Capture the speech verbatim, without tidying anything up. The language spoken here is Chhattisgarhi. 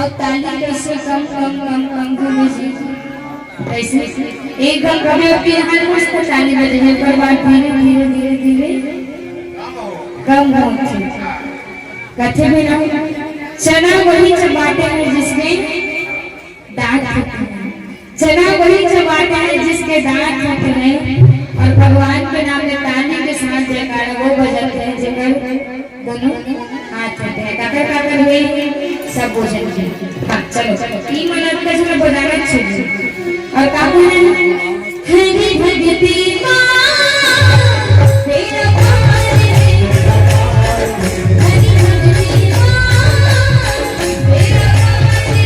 ताली कैसे कम, कम, कम, कम होवे जी। कैसे? एक बार कभी आपके यहाँ मस्त ताली बजे, एक बार धीरे, धीरे, धीरे, धीरे कम होथे। कथे भी ना, चना वही चबाते हैं जिसके दांत होते हैं। चना वही चबाता है जिसके दांत होते हैं, और भगवान के नाम में ताली के साथ जयकारा वो बजाते हैं जेकर दोनों हाथ होते हैं। काकर काकर हुए सब भोजन के। हाँ, चलो, चलो, तीन मिनट का चलो बजाना चाहिए। और का बोले? हरि भक्ति माँ, तेरा पार है। हरि भक्ति माँ, तेरा पार है।